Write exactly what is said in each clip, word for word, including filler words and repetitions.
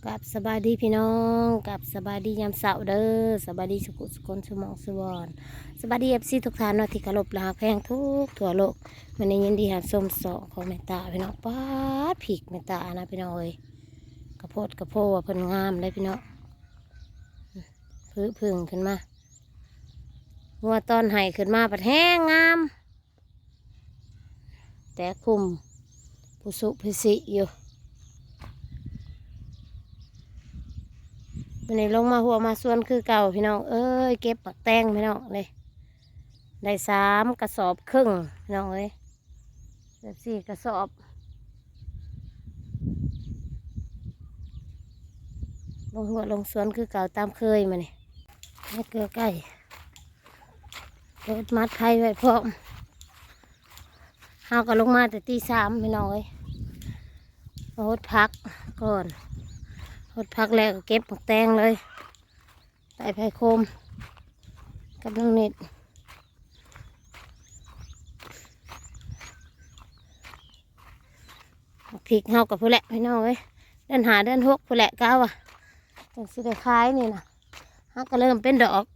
กับสบายดีพี่น้อง กับสบายดียามเช้าเด้อ สบายดีสุขุสุคนสุหม่องสุบอน สบายดีเอฟซีทุกท่านเนาะที่เคารพและฮักแพงทุกทั่วโลก มื้อนี้ยินดีรับชมสองของแม่ตาพี่น้อง ป๊าด พริกแม่ตานะพี่น้องเอ้ย กะโพดกะโพว่าเพิ่นงามได้พี่น้อง พื้ผึ่งขึ้นมา งัวตอนไห้ขึ้นมาปัดแฮงงาม แต่คุมผู้สุผู้สิอยู่ มื้อนี้ลงมาหัวมาสวนคือเก่าพี่น้องเอ้ย เก็บหมากแตงพี่น้องเลย ได้สามกระสอบครึ่งพี่น้องเอ้ย แบบสี่กระสอบ ลงหัวลงสวนคือเก่าตามเคยมานี่ ให้เกลือไก่ เปิดมัดไผ่ไว้พร้อม เฮาก็ลงมาแต่ตีสามพี่น้องเอ้ย มาหดผักก่อน หดผักแล้วก็เก็บหมากแตงเลย ใส่ไผ่โคม กับน้องนิด พริกเฮากับพู้นแหละพี่น้องเอ้ย เดือนห้าเดือนหกพู้นแหละกะว่า จังสิได้ขายนี่นะ หากะเริ่มเป็นดอก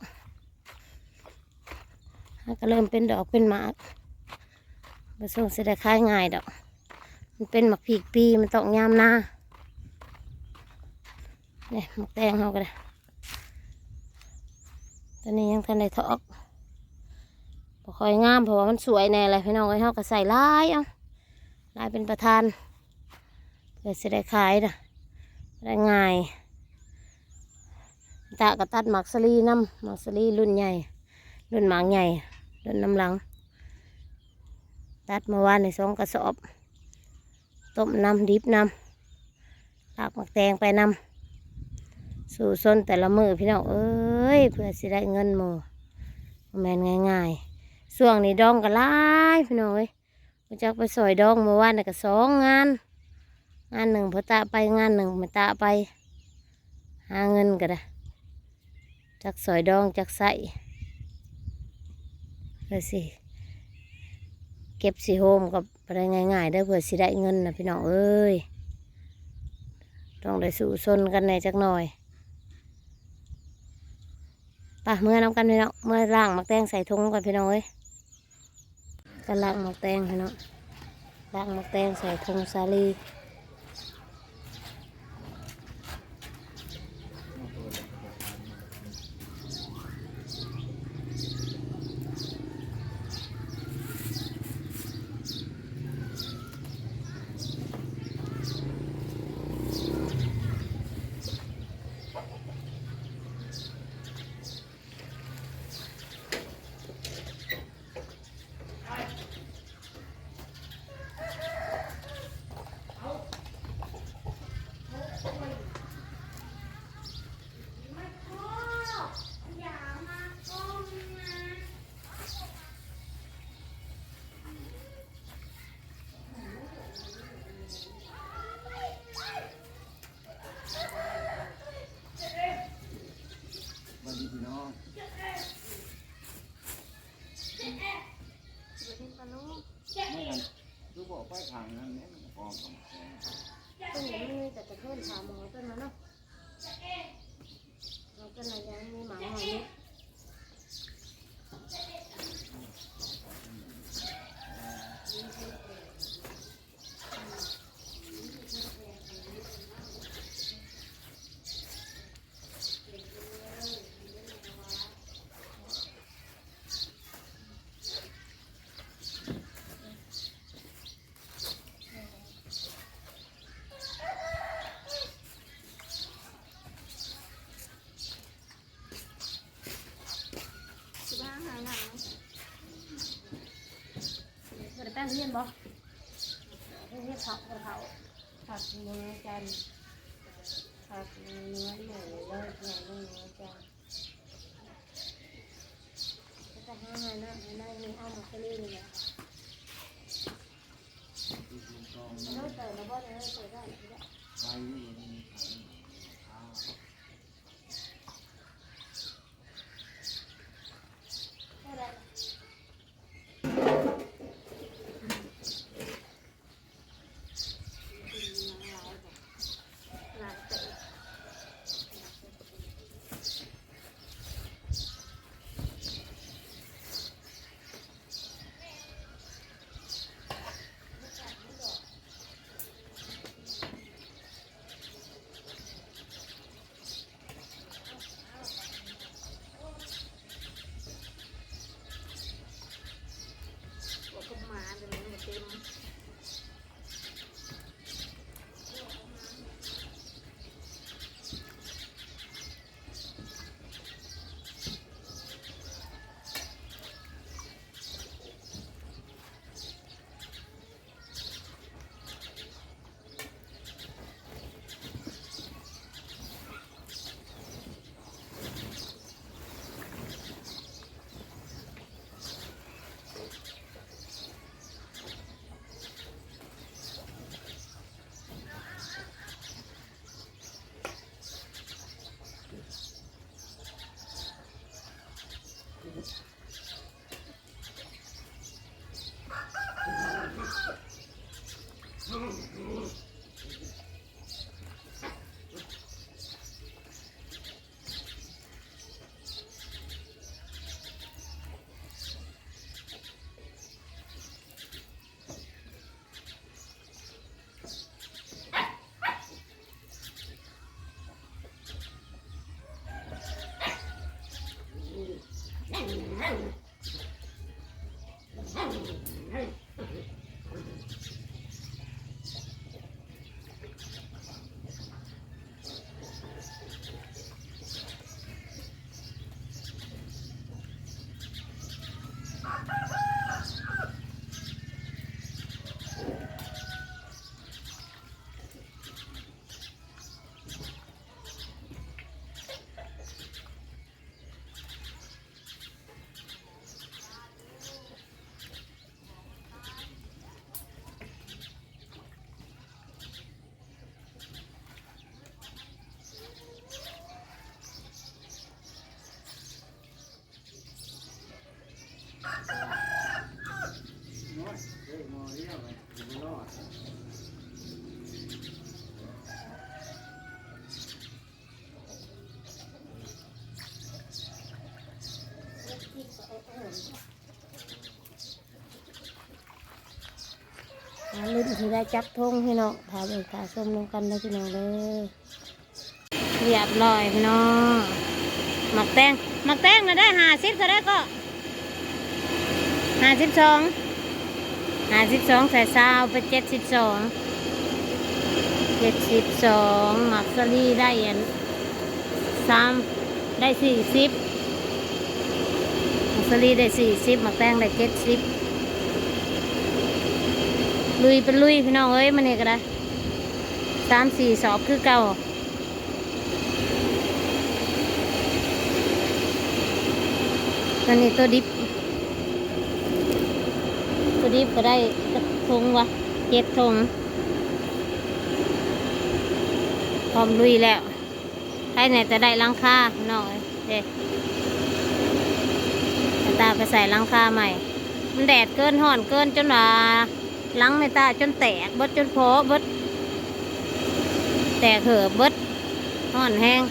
หากะเริ่มเป็นดอกเป็นหมาก บ่ส่งสิได้ขายง่ายดอก มันเป็นหมากพริกปี มันต้องยามนา เนี่ยหมากแตงเฮาก็ได้ ตอนนี้ยังทันได้ถอก บ่ค่อยงาม เพราะว่ามันสวยแน่เลยพี่น้องเอ้ย เฮาก็ใส่หลายเอา หลายเป็นประธาน เพื่อสิได้ขายนะ ได้ง่าย ตาก็ตัดหมากสาลีนำ หมากสาลีรุ่นใหญ่ รุ่นหมากใหญ่ รุ่นนำหลัง ตัดเมื่อวานในสองกระสอบ ต้มนำ ดิบนำ ลากหมากแตงไปนำ สู้ซนแต่ละมื้อพี่น้องเอ้ย เพื่อสิได้เงินหมู่ บ่แม่นง่ายๆ ช่วงนี้ดองก็หลายพี่น้องเอ้ย รู้จักไปซอยดองเมื่อวานน่ะก็สองงาน งานหนึ่งพ่อตาไป งานหนึ่งแม่ตาไป หาเงินก็ได้ จักซอยดองจักใส่ เพื่อสิ เก็บสิโฮมก็บ่ได้ง่ายๆเด้อ เพื่อสิได้เงินนะพี่น้องเอ้ย ต้องได้สู้ซนกันแหน่จักหน่อย ไป เมือนำกันพี่น้อง เมือล้างหมากแตงใส่ถุงก่อนพี่น้องเอ้ย ก็ล้างหมากแตงพี่น้อง ล้างหมากแตงใส่ถุงสาลี สวัสดีพี่น้อง สวัสดีปะลูก ไม่ทัน ลูกบอกไปทางนั้นเนี่ย มันกองกัน ต้นนี้มันมีแต่กระเทินถามหมอต้นมาเนาะ หมอต้นอะไรยังมีหมาหน่อยนิด สิบห้าหาหนัง บ่ได้ไปโรงเรียนบ่ โรงเรียนเขาบ่ได้เขา ผักเมือจันทร์ ผักเมือใหญ่เลย ใหญ่เมือจันทร์ ก็จะหาหาหนัง หาหนังนี่เอามาเฉลี่ยนี่แหละ เลิกเติมแล้วบ่ได้ เลิกเติมได้ ไปอยู่นี่ หลายเติบ สิได้จับธงพี่น้อง ถ้าเบิ่งถ้าชมนำกันเด้อพี่น้องเด้อ เรียบร้อยพี่น้อง หมากแตง หมากแตงน่ะได้ห้าสิบเท่าใดก็ ห้าสิบสอง ห้าสิบสองใส่ซาวเป็นเจ็ดสิบสอง เจ็ดสิบสอง หมากสาลีได้อัน สาม ได้สี่สิบ หมากสาลีได้สี่สิบ หมากแตงได้เจ็ดสิบ ลุยเป็นลุยพี่น้องเอ้ย มื้อนี้ก็ได้ สามสี่ สอบคือเก่า อันนี้ตัวดิบ ตัวดิบก็ได้จักธงวะ เจ็ดธง พร้อมลุยแล้ว ไผแหน่แต่ได้หลังคาพี่น้องเอ้ย เด้ ตาไปใส่หลังคาใหม่ มันแดดเกิน ร้อนเกิน จนว่าหลังแม่ตาจนแตกเบิด จนผอเบิด แตกเหิบเบิด ร้อนแฮง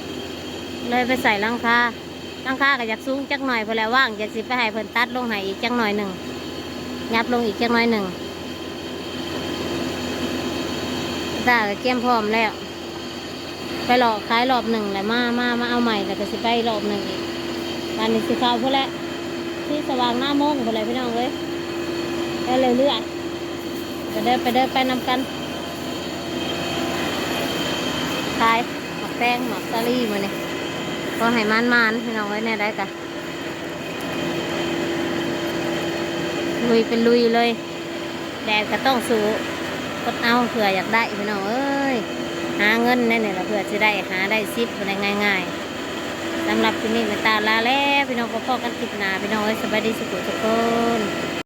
เลยไปใส่หลังคา หลังคาก็อยากสูงจักหน่อยพู้นแหละ ว่างอยากสิไปให้เพิ่นตัดลงให้อีกจักหน่อยหนึ่ง ยับลงอีกจักหน่อยหนึ่ง ตาก็เตรียมพร้อมแล้ว ไปเลาะขายรอบหนึ่งแหละ มา มา มาเอาใหม่ แล้วก็สิไปรอบหนึ่งอีก บาดนี้สิเข้าพู้นแหละ ที่สว่างหน้าโมงพู้นแหละพี่น้องเอ้ย ไปเรื่อยๆ ไปเด้อ ไปเด้อ ไปนำกัน ขายหมากแตง หมากสาลีมื้อนี้ ขอให้หมานๆ พี่น้องเอ้ย แนวใดกะ ลุยเป็นลุยเลย แดดก็ต้องสู้ อดเอาเผื่ออยากได้พี่น้องเอ้ย หาเงินแนวนี้ล่ะ เผื่อสิได้ หาได้สิบ บ่ได้ง่ายๆ สำหรับคลิปนี้แม่ตาลาแล้วพี่น้อง พบกันคลิปหน้าพี่น้องเอ้ย สบายดีสุขทุกคน